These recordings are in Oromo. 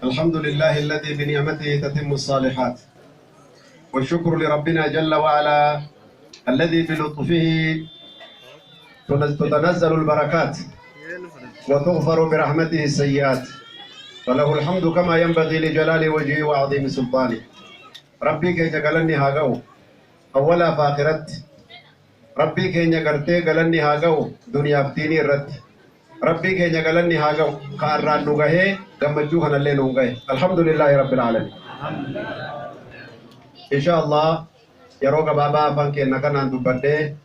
الحمد لله الذي بنعمته تتم الصالحات، والشكر لربنا جل وعلا الذي بلطفه تتنزل البركات وتغفر برحمته السيئات، فله الحمد كما ينبغي لجلال وجهه وعظيم سلطانه. Rabbii keenya galanni haa ga'u awwalaa fi akhiratti. Rabbii keenya gartee galanni haa ga'u duniyaaf diinii irratti. Rabbii keenya galanni haa ga'u ka arraan nu gahee gammachuu kanallee nuun gahe. Alhamdulillaahi rabbil aalamiin. Insha Allah yeroo gabaabaa afaan keenya kanaan dubbadhee,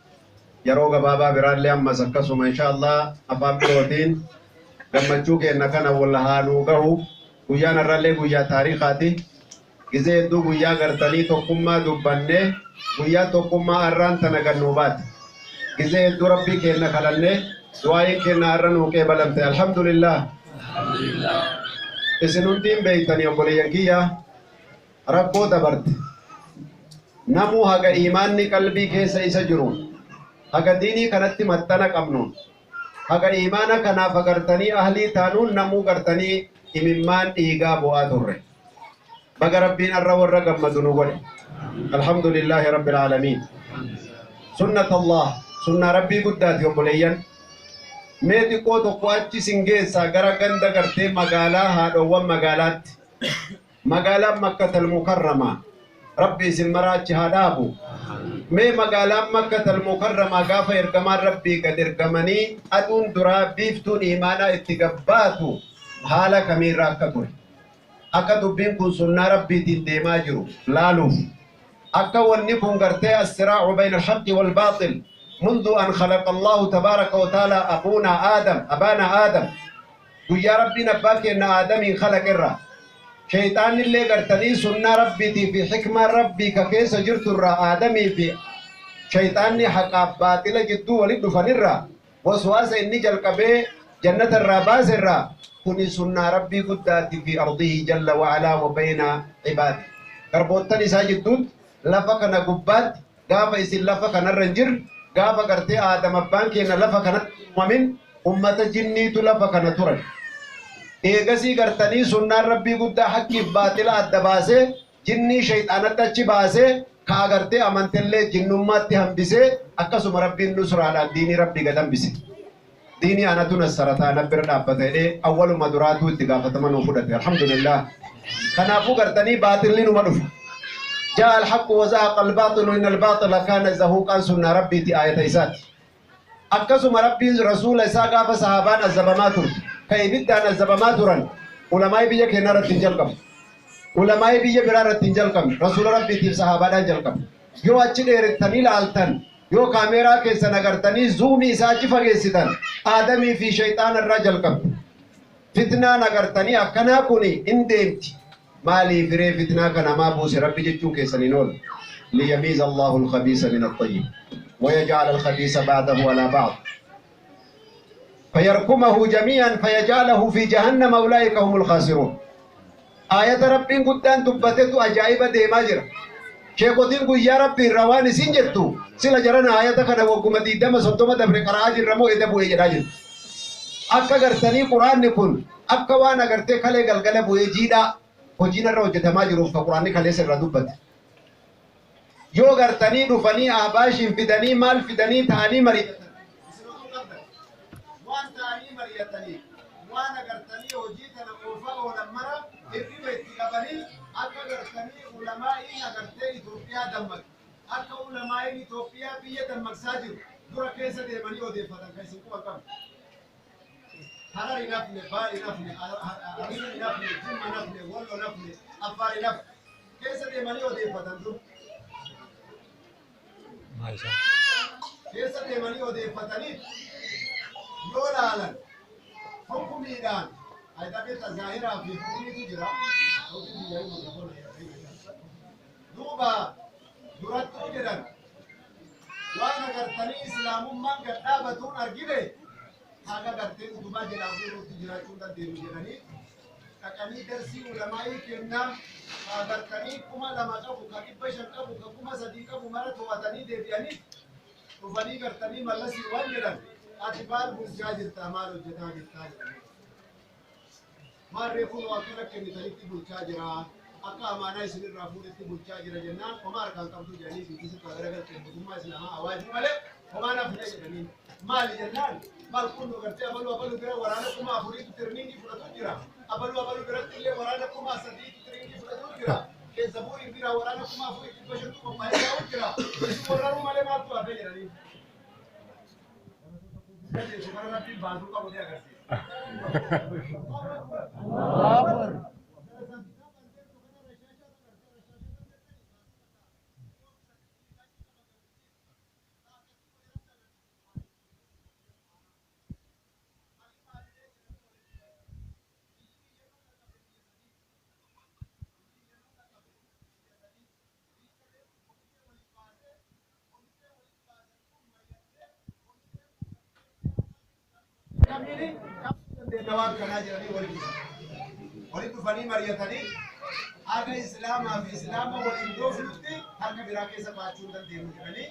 yeroo gabaabaa biraallee ammas akkasuma insha Allah afaan birootiin gammachuu keenya kana wal haa nuu gahu. Guyyaan har'allee guyyaa taariikaati. Gizee hedduu guyyaa gartanii tokkummaa dubbannee, guyyaa tokkummaa har'aan tana gannuu baate. Gizee hedduu Rabbii keenya kadhannee, du'aa'iin keenya har'a nuu qeebalamte. Alhamdulillah. Isin hundiin beeytanii, obboleeyyan kiyya, rakkoo dabarte. Namuu haga iimaanni qalbii keessa isa jiruun, haga diinii kanatti maxxana qabnuun, haga iimaana kanaaf agartanii ahlii taanuun, namuu gartanii imimmaan dhiigaa bu'aa turre. Baga Rabbiin har'a warra gammadu nu godhe. Alhamdulillahi rabbil aalamiin. Sunnat Allah, sunnaa Rabbii guddaati, obboleeyyan. Mee xiqqoo tokko achi sin geessaa gara ganda gartee magaalaa haadhowwan magaalaatti. Magaalaan Makkatal Mukarramaa. Rabbi isin maraa achi haa dhaabu. Mee magaalaan Makkatal Mukarramaa gaafa ergamaan Rabbii gad ergamanii aduun duraa biiftuun imaanaa itti gabbaatu haala kamiirra akka ture. Akka dubbiin kun sunnaa Rabbiitiin deemaa jiru laaluuf. Akka wanni kun gartee الصراع بين الحق والباطل منذ أن خلق الله تبارك وتعالى أبونا آدم، أبانا آدم، guyyaa Rabbiin abbaa keenya Aadamiin khalaq irraa shayxaanni illee gartanii sunnaa Rabbiitii fi xikmaa Rabbii ka keessa jirtu irraa, Aadamii fi shayxaanni haqaaf baaxila jidduu walit dhufanirraa waswaasa inni jalqabee jannata irraa baase irraa, kuni sunnaa Rabbii guddaati في أرضه جل وعلا وبين عباده. Garboottan isaa jidduutti lafa kana gubbaatti, gaafa isin lafa kanarra hin jirre, gaafa gartee Aadam abbaan keenya lafa kanatti uumamin, ummata jinniitu lafa kana turan. Eegasii gartanii sunnaan Rabbii guddaa haqqiif baaxila adda baasee, jinnii shayxaanatti achi baasee, ka agartee amantellee jinnummaatti hambisee, akkasuma Rabbiin nusraadhaan diinii Rabbii gad hambise. Diinii anatu nassarataa na bira dhaabbata jedhee awwaluma duraatuu itti gaafatama nuu fudhate. Alhamdulillah. Kanaafuu gartanii baaxilli numa dhufa. جاء الحق وزهق الباطل إن الباطل كان زهوقا. Sunnaa Rabbiiti, aayata isaati. Akkasuma Rabbiin rasuula isaa gaafa sahaabaan azabamaa turte, ka ibiddaan azabamaa turan, ulamaa'ii biyya keenya irratti hin jalqabu. Ulamaa'ii biyya biraa irratti hin jalqabne. Rasuula Rabbiitiif sahaabaadhaan jalqabu. Yoo achi dheerettanii ilaaltan, yoo kaameeraa keessan agartanii zuumii isaa achi fageessitan, Aadamii fi shayxaana irraa jalqabde. Fitnaan agartanii akkanaa kuni hin deemti. Maaliif firee fitnaa kana maa buuse Rabbi jechuun keessan hin oolu. ليميز الله الخبيث من الطيب ويجعل الخبيث بعضه على بعض فيركمه جميعا فيجعله في جهنم أولئك هم الخاسرون. آية ربين قدان دبتت أجائب ديما جرا. Sheekotiin guyyaa Rabbiin rawaan isin jettu sila jarana ayata kana wagguma 20 30 dabre qara'aa jirra moo eda bu'ee jedhaa jirtu. Akka gartanii quraanni kun akka waan agartee kalee galgala bu'ee jiidhaa hojiin irra hojjetamaa jiruuf ka quraanni kaleessa irraa dubbate. Yoo gartanii dhufanii ahbaashiin fidanii maal fidanii ta'anii mari'atan. Waan ta'anii mari'atanii waan agartanii hojii tana oofaa oolan mara hirriba itti qabanii, akka gartanii ulamaa'iin agartee Itoophiyaa dammaqe, akka ulamaa'iin Itoophiyaa biyya dammaqsaa jiru dura keessa deemanii odeeffatan kan isin quba qabu. Harar hin hafne, Baal hin hafne, Arsii hin hafne, Jimma hin hafne, Wallo hin hafne, Affaar hin hafne. Keessa deemanii odeeffatan dur. Keessa deemanii odeeffatanii yoo laalan hukumiidhaan ayitabeetta zaahiraa fi hukumiitu jira. Duuba durattuu jedhan waan agartanii islaamummaan gad dhaabatuun argine, haga gartee utubaa jedhaa fuudhuutti jiraachuu hin dandeenyu jedhanii dhaqanii darsii ulamaa'ii kennaa ka agartanii 2000 qabu, ka 500 qabu, ka 3000 qabu mara to'atanii deebi'anii dhufanii gartanii Mallasii waan jedhan, "Ati maal bulchaa jirtaa? Maal hojjetaa jirtaa?" jedhanii. Maarree kun akkana kennitanitti bulchaa jira. Akka amaanaa isinirraa fuudhetti bulchaa jira jennaan homaa harkaan qabdu jedhanii biyyi sitti garagalchee mootummaa islaamaa awaajii malee homaa naaf hin jedhanii. Maali jennaan maal kun nu gartee abaluu abaluu bira waraana 4000tu tirniingii fudhatu jira. Abaluu abaluu biratti illee waraana 3000tu tirniingii fudhatu jira. Keessa bu'uun bira waraana 4500tu qophaa'ee taa'u jira. Isin warraanuu malee maaltu hafe jedhanii. Kana rabbiin baasuu qabu ni agarsiisa. Waan kanaa jedhanii waliin dhufan. Waliin dhufanii mari'atanii haga islaamaa fi islaama waliin dhoofnutti harka biraa keessa baachuu hin dandeenyu jedhanii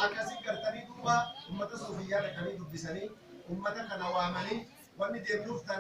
akkasii gartanii duuba ummata suufiyyaa dhaqanii dubbisanii ummata kana waamanii wanni deemnuuf.